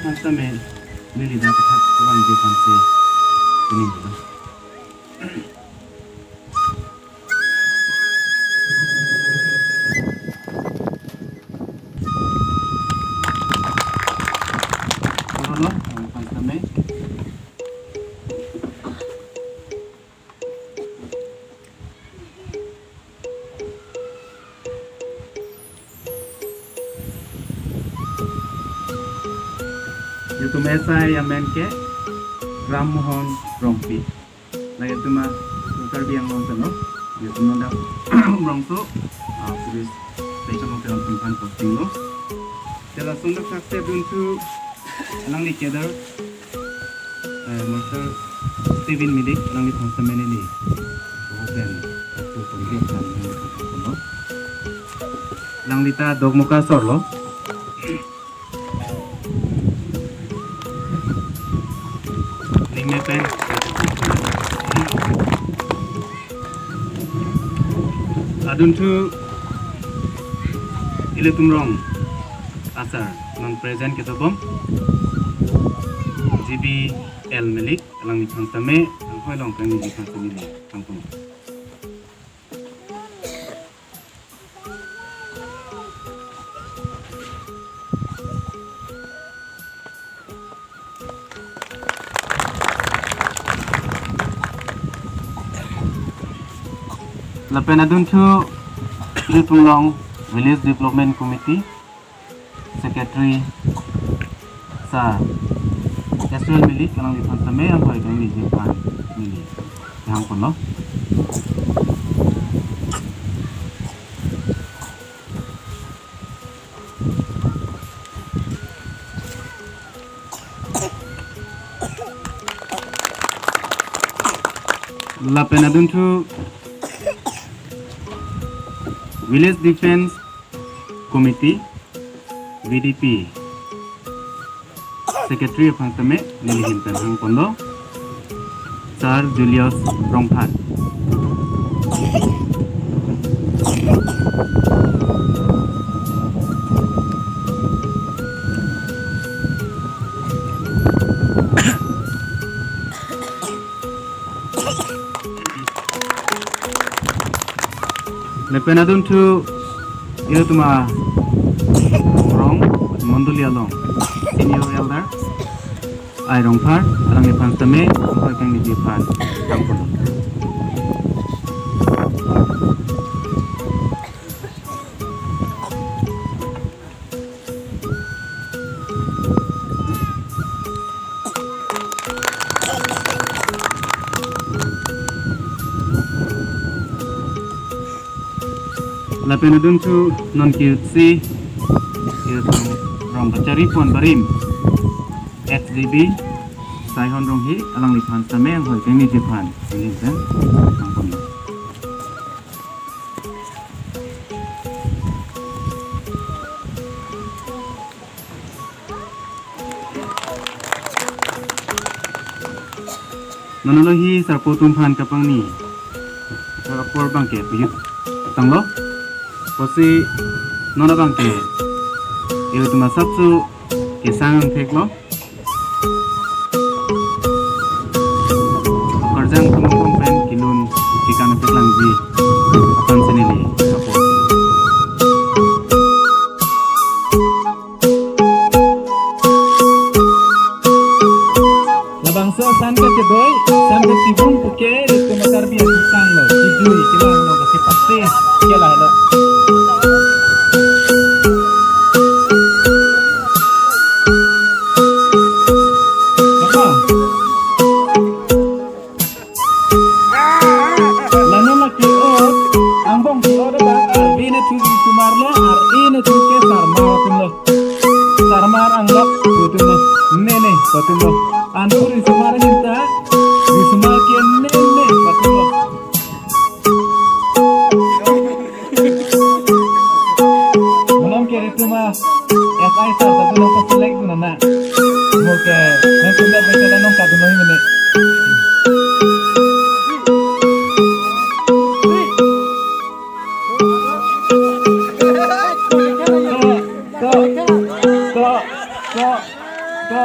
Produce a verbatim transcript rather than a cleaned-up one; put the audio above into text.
First time neli dak kethak kevangji aphansi kuning dolo. Koro lo, first time. Ilitum S I amen ke Ram Mohan Rongpi. Lake ilitum a Karbi Anglong tanglo. Ilitum nonda Umrongso, ah, police station along ilitum aphan posting lo. Te lason dak thakthak adunthu alangli cadre, eh, Master Steven Milik, alangliphan sitame neli hotel tu pagi kan lo. Alangli ta Dokmoka asor lo. Ningme pen. Adunthu ilitum rong asar non present ketobom G B L Milik, alangliphan sitame anghoi along kangni ji aphan sitame neli thank you. Lapen adunthu ilitum along Village Development Committee Secretary Sir S L Milik, alangliphan sitame anghoi kangni ji aphan neli kehang ponlo. Lapen adunthu Village Defence Committee, V D P, Secretary aphan sitame neli ahin pen hang ponlo, Sir Julius Rongphar. Lapen adunthu ilitum arong mondoli along senior elder Ai Rongphar, alangliphan sitame anghoi kangni ji aphan tangpon. Lapen adunthu non kirsi, kirsi rong kachari pon barim, X G B Saihon Ronghi, alangliphan sitame anghoi kangni ji aphan neli pen tangpon. Non alohi sarpo atum aphan kapangni apor abangke pajut tanglo. Pusi non abangke ilitum asapso kesang theklo. Karjang tumong pen kelun kekan peklangji aphan si neli apor. Labangso asan kachedoi, asan kachibung puke, ilitum a-Karbi atum sanglo, chijui, kelang lo, kasi pasti, ke lahelo. Apa? Lano lake o, angbong ke o da, arve nangthu ke Risomar lo, ar-e nangthu ke Sarmar atumlo. Sarmar anglok atumlo. Ne ne atumlo. Anphu Risomar ahin ta, Risomar ke ne ne atumlo. Malom ke ilitum a-S I sir ta dunnon, select dunnon na. Mo ke, nangtum da beta da nong kadun noi mene. To, to, to, to, to.